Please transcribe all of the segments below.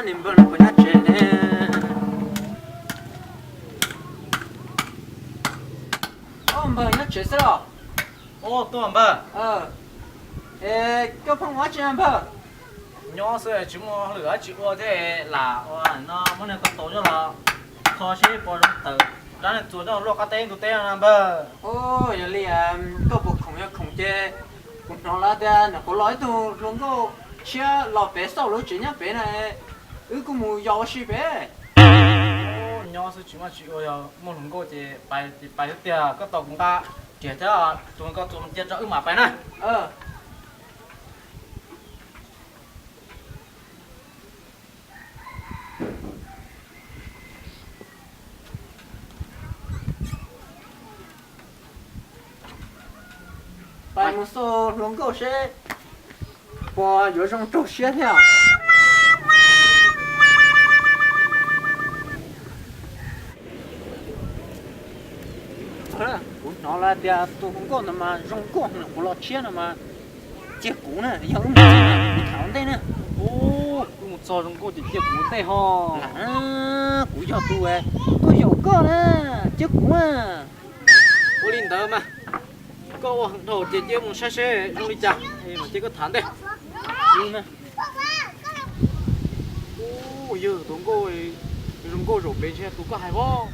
Npawg, npawg nyob tsev ne? Npawg nyob tsev xwb los? Tuaj npawg. Koj pheej ua dab tsi npawg? Nyob xwb tsis muaj hauj lwm dab tsi ua thiab, lam ua no muab niag ko taus coj los kho seb puas zoo tawm rab niag txuas coj luaj qab teb ntug teb no npawg. Yog li koj puas khoom? Yog khoom ces kuv hnov lawv tias nyuam qhuav los ib tug hluas nkauj tshiab los pem xauj lub tsev nyob pem na, wb kuj mus yos ua si pem. Nyob xwb tsis muaj tsis ua, yog muaj hluas nkauj ces pais ces pais xwb tiag. Koj tos kuv nqa riam thiab tus ko txuas cia rau wb mam pais na. Pais mus xauj hluas nkauj seb puas yuav zoo raug siab thiab. Kuv hnov lawv tias tus hluas nkauj ntawd mas zoo nkauj heev, kuv los tshiab no mas cia kuv na, yog wb mus txog kuv tham ua ntej na. Wb mus txog zoo nkauj ces cia kuv ua ntej ho. Lam, kuv yog tus tuaj yaum koj na, cia kuv na. Ua li ntawd mas koj ua heev dhau ces cia mus saib seb zoo li cas mam cia koj tham ntej. Ub, yog tus nkauj zoo nkauj zaum pem ntshe tus koj hais pob.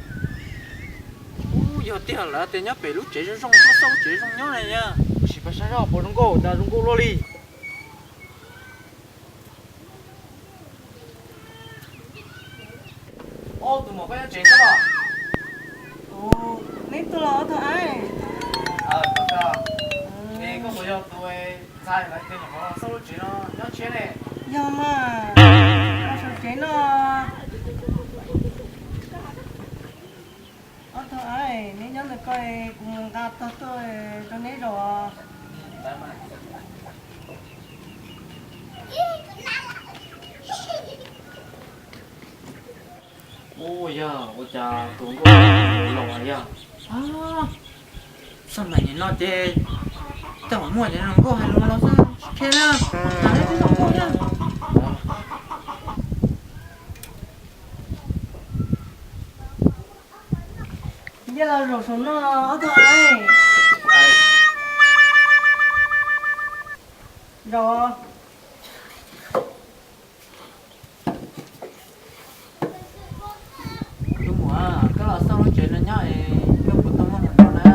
Ub, yog tiag lawm tias nyob pem lub tsev zoo zoo, tuaj xauj lub tsev zoo nyob na yog. Sim pais saib seb puas zoo nkauj, cas zoo nkauj luaj li. Ob tug muam, koj nyob tsev xwb los? Neb tuaj los ob tug aib? Es koj puas yog tus ntxhais lawv tias nyuam qhuav los xauj lub tsev no nyob tshiab ne? Yog mas, koj sawv tsev no. Ob tug aib, neb nyob ntawm ko, kuv mus nqa tog tuaj rau neb zaum. Ub, yog ua cas tus nkauj laus yog. Xab maim nim no ces tej zaum muaj cov hluas nkauj hais lus los xwb, tsis qhia na, tham neb twb tau nkauj thiab. Nce los zaum saum no ob tug aib. Zaum. Tus muam, koj los xauj lub tsev no nyob es koj puas tau muaj hluas nraug na?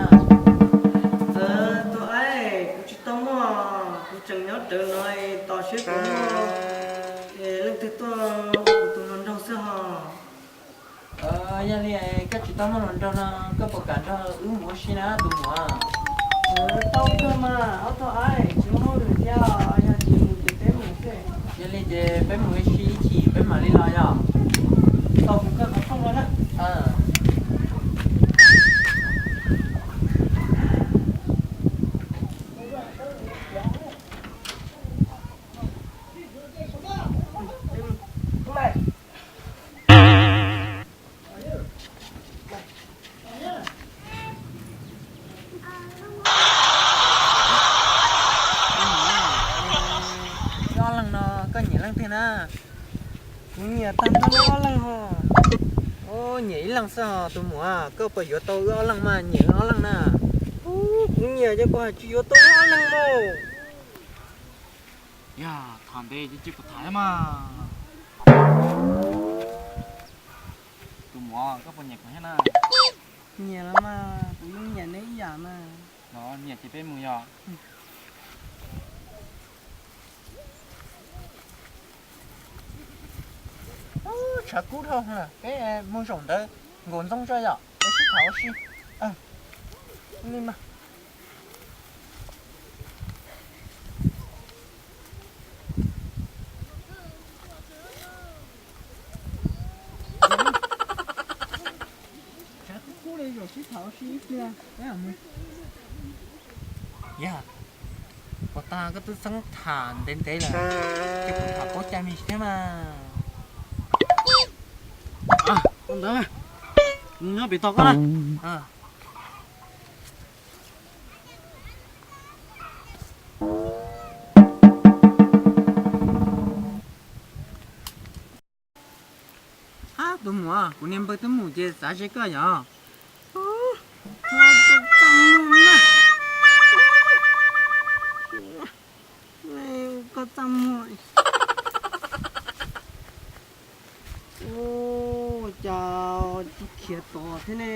Txawm tus aib, kuv tsis tau muaj, kuv tseem nyob rawv no es tos seb puas muaj leej twg tuaj ua kuv tus hluas nraug xwb hos. Yog li koj tsis tau muaj hluas nraug no, koj puas kam nrog wb mus ua si na tus muam? Tau kawg mas ob tug aib, tsis muaj hauj lwm thiab, yog tsis mus ces peb mus xwb. Yog li ces peb mus ua si ib chim peb mam li los yog. Tau kuv koj qhov rooj no na. Wb ob leeg no koj nyiam leej twg na? Kuv nyiam tag nrho wb ob leeg hos. Nyiam ib leeg xwb hos tus muam, koj puas yuav tau wb ob leeg mas nyiam wb ob leeg na? Kuv nyiam ces kuv hais tsis yuav tau wb ob leeg mas. Yog tham ntev ces cia kuv tham mas. Tus muam, koj puas nyiam kuv thiab na? Nyiam los mas, kuv yeej nyiam neb ib yam mas. Los nyiam ces peb mus yog. Tshav kub dhau lawm, peb mus zaum ntawd nkaum ntxoov tso yom, peb sib tham ua si. Li mas. Tshav kub kub li, zaum sib tham ua si ib pliag peb mam mus. Yog, puas tas koj twb txeeb tham ntev ntev lawm, ces kuv tham paub cai me ntsis thiab mas. Ua ntawd, nyob pem tog koj na. Ces xav ze koj yog. Koj txaj muag na. Koj txaj muag. Ua cas tsis khiav tod thiab ne?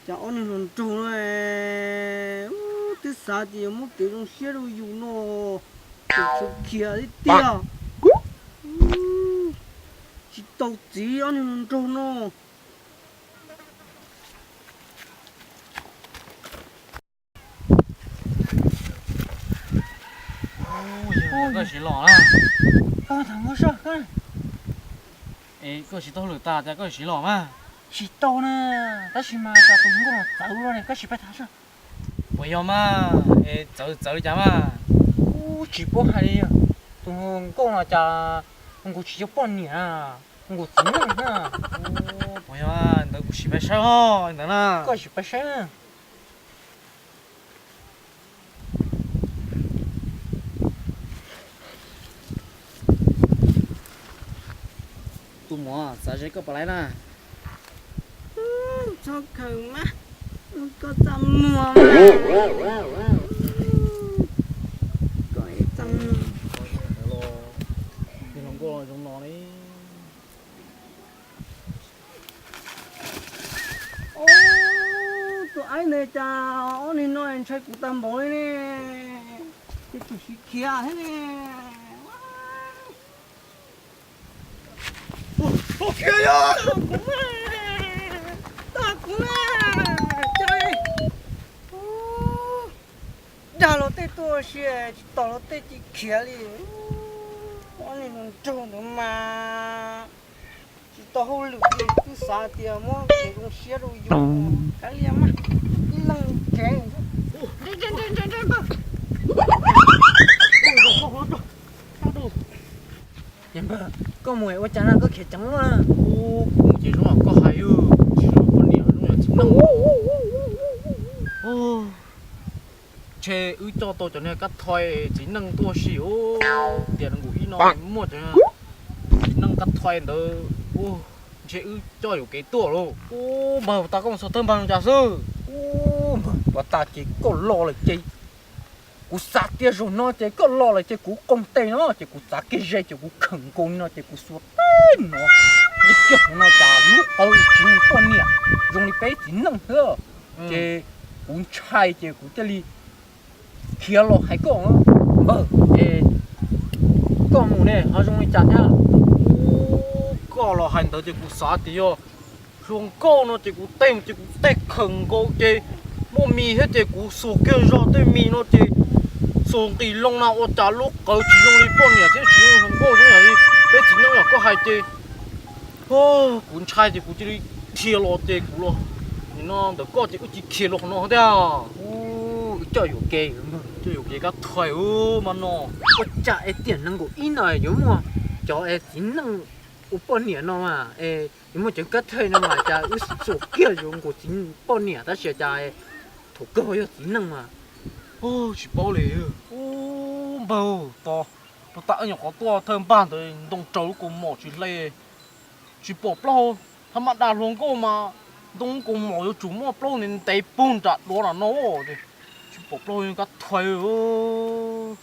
Cas ob niag hluas nraug no twb xav tias yuav muab kev zoo siab rau yus no, tus tsis khiav li tiag. Tsis tau txiv ob niag hluas nraug no. Koj siv los na. Koj tsis tau lwm tas cas koj siv los mas. Tsis tau na, tab sis mas cas tus nkauj no txawv los ne, koj sim pab tham saib. Puas yog mas, es txawv txawv li cas mas? Ub, tsis paub hais li, tus nkauj no cas nkaus tsis yog poj niam, nkaus txiv neej na. Puas yog ntawd kuv sim pab saib os ntawd na. Koj sim pab saib. Tus muam, xav ze koj puas laib na? Txhob khaws mas, koj txaj muag mas. Koj txaj muag. Hluas nkauj zoo no li. Ub, tus aib ntawd cas ob niag no ntshai kuv tag npaum li ne, ces tsuas siv khiav thiab ne. Khiav yog. Tag kuv na, cas dag los tej tuaj si, tsis tos los tej cia khiav li. Ob niag hluas nraug ntawd mas tsis tau hauj lwm li, twb xav tias muab kev zoo siab rau yus, kav liam mas, ib leeg kev. Koj mus ua cas na, koj khiav ceev luaj. Kuv mus ces zoo koj hais, tsis zoo poj niam, zoo yam txiv neej. Ntshe wb coj tau cov niag kab thoi txiv neej tuaj si os. Tiam nees nkaum ib no muaj cov txiv neej kab thoi ntawd, ntshe wb coj yuam kev tuaj lauj. Ub npawg, puas tas koj mus txog thawj npag no cas xwb? Ub npawg, puas tas ces koj los lawm ces, kuv xav tias zaum no ces koj los lawm ces kuv qoog tej no ces kuv txav kev ze ces kuv kheem nkaus no ces kuv xuas teb no. Nqi kiag hauv no cas lub qawv tsis zoo poj niam, zoo li peb txiv neej xwb. Ces kuv ntshai ces kuv thiaj li khiav los hais koj npawg. Es koj mus ne ho zoo li cas thiab? Koj los hais ntawd ces kuv xav tias yog hluas nkauj no ces kuv tej mus ces kuv tej kheem nkaus ces muaj mis thiab ces kuv xuas kiag zog tej mis no ces xuas nqis loo na ua cas lub qawv tsis zoo li poj niam thiab tsis zoo hluas nkauj zoo yam li peb txiv neej yom. Koj hais ces kuv ntshai ces kuv cia li khiav los ces kuv los nim no ntawm koj ces wb cia li khiav los qhov no thiab. Ub, coj yuam kev, coj yuam kev kab thoi mas no. Ua cas es tiam nees nkaum ib no yuav muaj cov es txiv neej ua poj niam no mas es yuav muaj cov kab thoi no mas cas wb xuas kiag yuav nkaus txiv poj niam tab sis cas thaum kawg ho yog txiv neej mas. Tsis paub li. Ub npawg, tos puas tas wb nyuam qhuav tuaj thawj npag ntawd ntoo raug lub kaus mom tsis hle, tsis pom plaub hau. Thab maj dab hluas nkauj mas ntoo kaus mom yuav tsum muaj plaub ntev ntev puag nram duav nram no. Tsis pom plaub hau kab thoi. Ub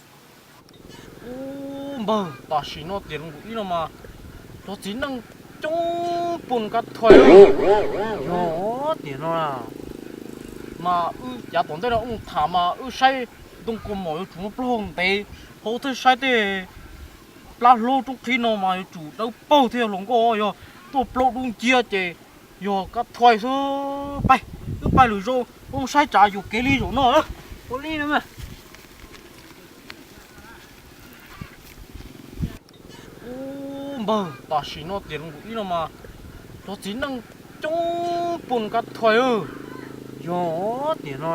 npawg, tam sim no tiam nees nkaum ib no mas cov txiv neej coob puag kab thoi. Yog tiam no mas wb yav tom ntej no wb mus tham mas wb saib ntoo kaus mom yuav tsum muaj plaub hau ntev, ho wb thiaj saib tej plab hlaub roob qhib no mas yuav tsum dawb paug thiab hluas nkauj, yog tuaj plaub dub nciab ces yog kab thoi xwb. Pais, wb pais lwm zaus wb saib tsam yuam kev li zaum no. Ua li no mas. Ub npawg, tam sim no tiam nees nkaum ib no mas cov txiv neej coob puag kab thoi. Yog tiam no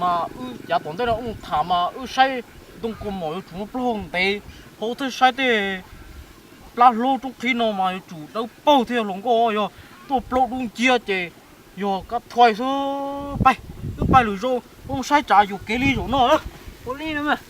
mas wb yav tom ntej no wb mus tham mas wb saib ntoo kaus mom yuav tsum muaj plaub hau ntev, ho wb thiaj saib tej plab hlaub roob qhib no mas yuav tsum dawb paug thiab hluas nkauj, yog tuaj plaub dub nciab ces yog kab thoi xwb. Pais, wb pais lwm zaus wb saib tsam yuam kev li zaum no. Ua li no mas.